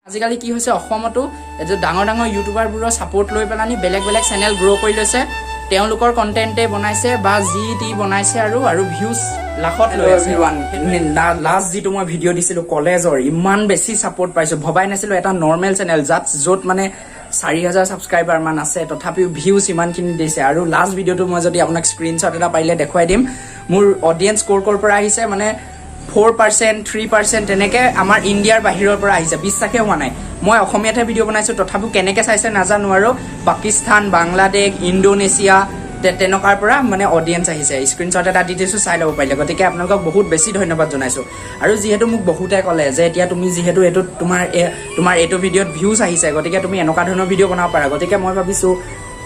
আজিকালি কি হৈছে, অসমতো এইটো ডাঙৰ ডাঙৰ ইউটিউবাৰবোৰৰ ছাপৰ্ট লৈ পেলানি বেলেগ বেলেগ চেনেল গ্ৰ' কৰি লৈছে। তেওঁলোকৰ কণ্টেণ্টে বনাইছে বা যি টি বনাইছে আৰু ভিউজ লাখত লৈ আছে। লাষ্ট যিটো মই ভিডিঅ' দিছিলোঁ কলেজৰ, ইমান বেছি ছাপৰ্ট পাইছোঁ, ভবাই নাছিলোঁ। এটা নৰ্মেল চেনেল য'ত মানে 4000 ছাবস্ক্ৰাইবাৰ মান আছে, তথাপিও ভিউজ ইমানখিনি দিছে। আৰু লাষ্ট ভিডিঅ'টো মই যদি আপোনাক স্ক্ৰীনশ্বট এটা পাৰিলে দেখুৱাই দিম, মোৰ অডিয়েঞ্চ ক'ৰ ক'ৰ পৰা আহিছে, মানে 4%, 3% তেনেকৈ আমাৰ ইণ্ডিয়াৰ বাহিৰৰ পৰা আহিছে। বিশ্বাসে হোৱা নাই। মই অসমীয়াতহে ভিডিঅ' বনাইছোঁ, তথাপিও কেনেকৈ চাইছে নাজানো। আৰু পাকিস্তান, বাংলাদেশ, ইণ্ডোনেছিয়া তেনেকুৱাৰ পৰা মানে অডিয়েঞ্চ আহিছে। স্ক্ৰীনশ্বট এটা দি দিছোঁ, চাই ল'ব পাৰিলে। গতিকে আপোনালোকক বহুত বেছি ধন্যবাদ জনাইছোঁ। আৰু যিহেতু মোক বহুতে ক'লে যে এতিয়া তুমি যিহেতু এইটো তোমাৰ এইটো ভিডিঅ'ত ভিউজ আহিছে, গতিকে তুমি এনেকুৱা ধৰণৰ ভিডিঅ' বনাব পাৰা। গতিকে মই ভাবিছোঁ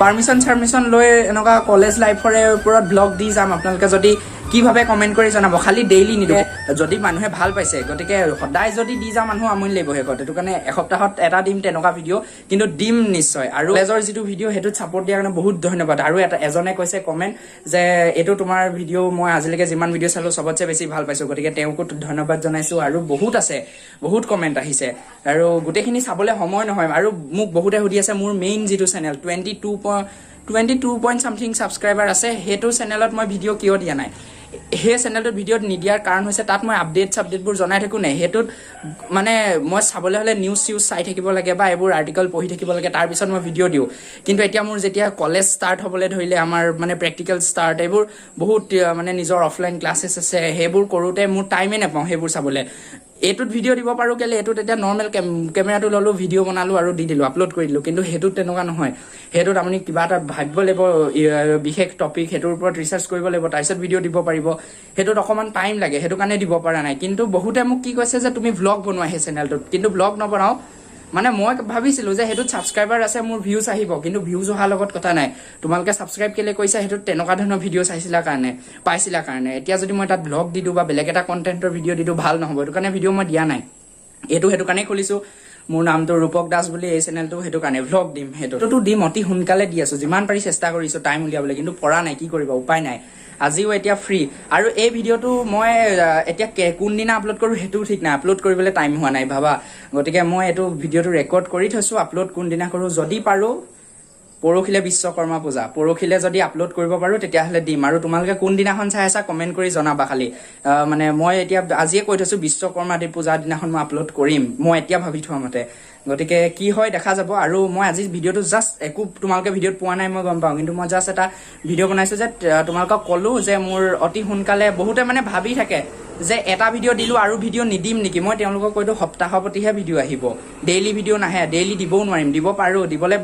পাৰ্মিশ্যন চাৰ্মিশ্যন লৈ এনেকুৱা কলেজ লাইফৰে ওপৰত ব্লগ দি যাম। আপোনালোকে যদি কি ভাবে কমেণ্ট কৰি জনাব। খালি ডেইলি নিদিওঁ। যদি মানুহে ভাল পাইছে, গতিকে সদায় যদি দি যাওঁ, মানুহ আমনি লাগিব শেষত। সেইটো কাৰণে এসপ্তাহত এটা দিম তেনেকুৱা ভিডিঅ', কিন্তু দিম নিশ্চয়। আৰু কলেজৰ যিটো ভিডিঅ', সেইটোত ছাপৰ্ট দিয়াৰ কাৰণে বহুত ধন্যবাদ। আৰু এটা এজনে কৈছে কমেণ্ট যে এইটো তোমাৰ ভিডিঅ' মই আজিলৈকে যিমান ভিডিঅ' চালোঁ, চবতছে বেছি ভাল পাইছোঁ। গতিকে তেওঁকো ধন্যবাদ জনাইছোঁ। আৰু বহুত আছে, বহুত কমেণ্ট আহিছে আৰু গোটেইখিনি চাবলৈ সময় নহয়। আৰু মোক বহুতে সুধি আছে, মোৰ মেইন যিটো চেনেল, 22 point something subscriber আছে, সেইটো চেনেলত মই ভিডিঅ' কিয় দিয়া নাই? সেই চেনেলটোত ভিডিঅ'ত নিদিয়াৰ কাৰণ হৈছে, তাত মই আপডেট চাপডেটবোৰ জনাই থাকোঁ নে, সেইটোত মানে মই চাবলৈ হ'লে নিউজ চিউজ চাই থাকিব লাগে বা এইবোৰ আৰ্টিকল পঢ়ি থাকিব লাগে, তাৰপিছত মই ভিডিঅ' দিওঁ। কিন্তু এতিয়া মোৰ যেতিয়া কলেজ ষ্টাৰ্ট হ'বলৈ ধৰিলে, আমাৰ মানে প্ৰেক্টিকেল ষ্টাৰ্ট, এইবোৰ বহুত মানে নিজৰ অফলাইন ক্লাছেছ আছে, সেইবোৰ কৰোঁতে মোৰ টাইমেই নাপাওঁ সেইবোৰ চাবলৈ। এইটোত ভিডিঅ' দিব পাৰোঁ কেলৈ? এইটোত এতিয়া নৰ্মেল কেমেৰাটো ল'লোঁ, ভিডিঅ' বনালোঁ আৰু দি দিলোঁ, আপলোড কৰি দিলোঁ। কিন্তু সেইটোত তেনেকুৱা নহয়। সেইটোত আপুনি কিবা এটা ভাবিব লাগিব, বিশেষ টপিক, সেইটোৰ ওপৰত ৰিচাৰ্চ কৰিব লাগিব, তাৰপিছত ভিডিঅ' দিব পাৰিব। সেইটোত অকণমান টাইম লাগে, সেইটো কাৰণে দিব পৰা নাই। কিন্তু বহুতে মোক কি কৈছে যে তুমি ভ্লগ বনোৱা সেই চেনেলটোত। কিন্তু ভ্লগ নবনাওঁ। মানে মই ভাবিছিলোঁ যে সেইটোত ছাবস্ক্ৰাইবাৰ আছে, মোৰ ভিউজ আহিব। কিন্তু ভিউজ অহাৰ লগত কথা নাই। তোমালোকে ছাবস্ক্ৰাইব কেলৈ কৰিছা? সেইটোত তেনেকুৱা ধৰণৰ ভিডিঅ' চাইছিলা কাৰণে, পাইছিলা কাৰণে। এতিয়া যদি মই তাত ভ্লগ দি দিওঁ বা বেলেগ এটা কণ্টেণ্টৰ ভিডিঅ' দি দিওঁ, ভাল নহ'ব। সেইটো কাৰণে ভিডিঅ' মই দিয়া নাই। এইটো সেইটো কাৰণেই খুলিছোঁ, মোৰ নামটো ৰূপক দাস বুলি এই চেনেলটো, সেইটো কাৰণে ভ্লগ দিম। সেইটোতো দিম, অতি সোনকালে দি আছোঁ। যিমান পাৰি চেষ্টা কৰিছোঁ টাইম উলিয়াবলৈ, কিন্তু পৰা নাই। কি কৰিব, উপায় নাই। আজিও এতিয়া ফ্ৰী। আৰু এই ভিডিঅ'টো মই এতিয়া কোনদিনা আপলোড কৰোঁ সেইটোও ঠিক নাই। আপলোড কৰিবলৈ টাইম হোৱা নাই, ভাবা। গতিকে মই এইটো ভিডিঅ'টো ৰেকৰ্ড কৰি থৈছোঁ। আপলোড কোনদিনা কৰোঁ, যদি পাৰোঁ পৰহিলে, বিশ্বকৰ্মা পূজা, পৰহিলে যদি আপলোড কৰিব পাৰোঁ, তেতিয়াহ'লে দিম। আৰু তোমালোকে কোনদিনাখন চাই আছা, কমেণ্ট কৰি জনাবা খালি। মানে মই এতিয়া আজিয়ে কৈ থৈছোঁ, বিশ্বকৰ্মা পূজাৰ দিনাখন মই আপলোড কৰিম, মই এতিয়া ভাবি থোৱা মতে। গতিকে কি হয় দেখা যাব। আৰু মই আজি ভিডিঅ'টো জাষ্ট, একো তোমালোকে ভিডিঅ'ত পোৱা নাই মই গম পাওঁ, কিন্তু মই জাষ্ট এটা ভিডিঅ' বনাইছোঁ যে তোমালোকক ক'লো যে মোৰ অতি সোনকালে, বহুতে মানে ভাবি থাকে যে এটা ভিডিঅ' দিলোঁ আৰু ভিডিঅ' নিদিম নেকি। মই তেওঁলোকক কৈ দিওঁ, সপ্তাহৰ প্ৰতিহে ভিডিঅ' আহিব, ডেইলি ভিডিঅ' নাহে। ডেইলি দিবও নোৱাৰিম। দিব পাৰোঁ, দিবলৈ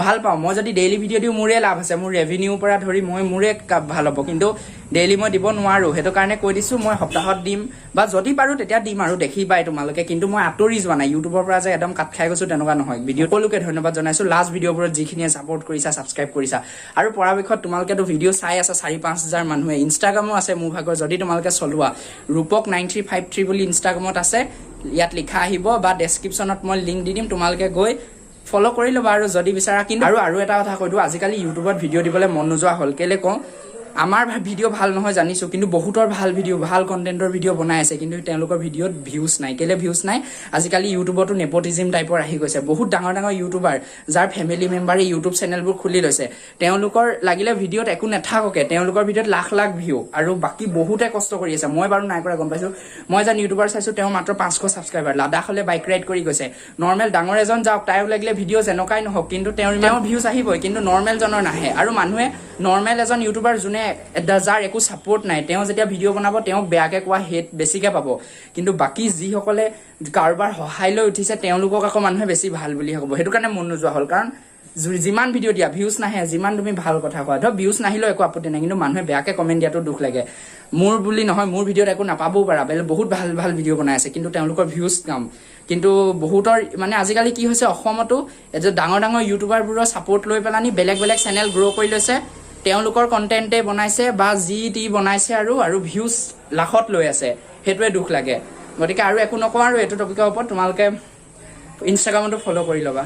ভাল পাওঁ। মই যদি ডেইলি ভিডিঅ' দিওঁ, মোৰে লাভ আছে, মোৰ ৰেভিনিউৰ পৰা ধৰি মই মোৰে ভাল হ'ব। কিন্তু ডেইলি মই দিব নোৱাৰোঁ। সেইটো কাৰণে কৈ দিছোঁ, মই সপ্তাহত দিম বা যদি পাৰোঁ তেতিয়া দিম আৰু দেখিবাই তোমালোকে। কিন্তু মই আঁতৰি যোৱা নাই ইউটিউবৰ পৰা যে একদম কাট খাই গৈছোঁ, তেনেকুৱা নহয়। ভিডিঅ' সকলোকে ধন্যবাদ জনাইছোঁ, লাষ্ট ভিডিঅ'বোৰত যিখিনিয়ে ছাপৰ্ট কৰিছা, ছাবস্ক্ৰাইব কৰিছা। আৰু পৰাপক্ষত তোমালোকেতো ভিডিঅ' চাই আছা 4-5 হাজাৰ মানুহে। ইনষ্টাগ্ৰামো আছে মোৰ ভাগৰ, যদি তোমালোকে চলোৱা, ৰূপক 9353 বুলি ইনষ্টাগ্ৰামত আছে। ইয়াত লিখা আহিব বা ডেছক্ৰিপশ্যনত মই লিংক দি দিম, তোমালোকে গৈ ফ'ল' কৰি ল'বা আৰু যদি বিচাৰা। কিন্তু আৰু এটা কথা কৈ দিওঁ, আজিকালি ইউটিউবত ভিডিঅ' দিবলৈ মন নোযোৱা হ'ল। কেলৈ কওঁ, আমাৰ ভিডিঅ' ভাল নহয় জানিছোঁ, কিন্তু বহুতৰ ভাল ভিডিঅ', ভাল কণ্টেণ্টৰ ভিডিঅ' বনাই আছে, কিন্তু তেওঁলোকৰ ভিডিঅ'ত ভিউজ নাই। কেলৈ ভিউজ নাই? আজিকালি ইউটিউবতো নেপটিজিম টাইপৰ আহি গৈছে। বহুত ডাঙৰ ডাঙৰ ইউটিউবাৰ, যাৰ ফেমিলি মেম্বাৰে ইউটিউব চেনেলবোৰ খুলি লৈছে, তেওঁলোকৰ লাগিলে ভিডিঅ'ত একো নাথাককে, তেওঁলোকৰ ভিডিঅ'ত লাখ লাখ ভিউ। আৰু বাকী বহুতে কষ্ট কৰি আছে। মই বাৰু নাই কৰা, গম পাইছোঁ। মই এজন ইউটিউবাৰ চাইছোঁ, তেওঁ মাত্ৰ 500 ছাবস্ক্ৰাইবাৰ, লাডাখলৈ বাইক ৰাইড কৰি গৈছে। নৰ্মেল ডাঙৰ এজন যাওক, তাইও লাগিলে ভিডিঅ' যেনেকুৱাই নহওক, কিন্তু তেওঁৰ ভিউজ আহিবই, কিন্তু নৰ্মেলজনৰ নাহে। আৰু মানুহে নৰ্মেল এজন ইউটিউবাৰ, যোনে যাৰ একো ছাপৰ্ট নাই, তেওঁ যেতিয়া ভিডিঅ' বনাব, তেওঁক বেয়াকে কোৱা হেট বেছিকে পাব। কিন্তু বাকী যিসকলে কাৰোবাৰ সহায় লৈ উঠিছে, তেওঁলোকক আকৌ মানুহে বেছি ভাল বুলি ক'ব। সেইটো কাৰণে মন নোযোৱা হ'ল। কাৰণ যিমান ভিডিঅ' দিয়া, ভিউজ নাহে। যিমান তুমি ভাল কথা কোৱা, ধৰ ভিউজ নাহিলেও একো আপত্তি নাই, কিন্তু মানুহে বেয়াকে কমেণ্ট দিয়াটো দুখ লাগে। মোৰ বুলি নহয়, মোৰ ভিডিঅ'ত একো নাপাবও পাৰা, বেলেগ বহুত ভাল ভাল ভিডিঅ' বনাই আছে, কিন্তু তেওঁলোকৰ ভিউজ কম। কিন্তু বহুতৰ মানে আজিকালি কি হৈছে, অসমতো এইটো ডাঙৰ ডাঙৰ ইউটিউবাৰবোৰৰ ছাপৰ্ট লৈ পেলানি বেলেগ বেলেগ চেনেল গ্ৰ' কৰি লৈছে। তেওঁলোকৰ কণ্টেণ্টে বনাইছে বা যি টি বনাইছে আৰু ভিউজ লাখত লৈ আছে। সেইটোৱে দুখ লাগে। গতিকে আৰু একো নকওঁ আৰু এইটো টপিকৰ ওপৰত। তোমালোকে ইনষ্টাগ্ৰামতো ফ'ল' কৰি ল'বা।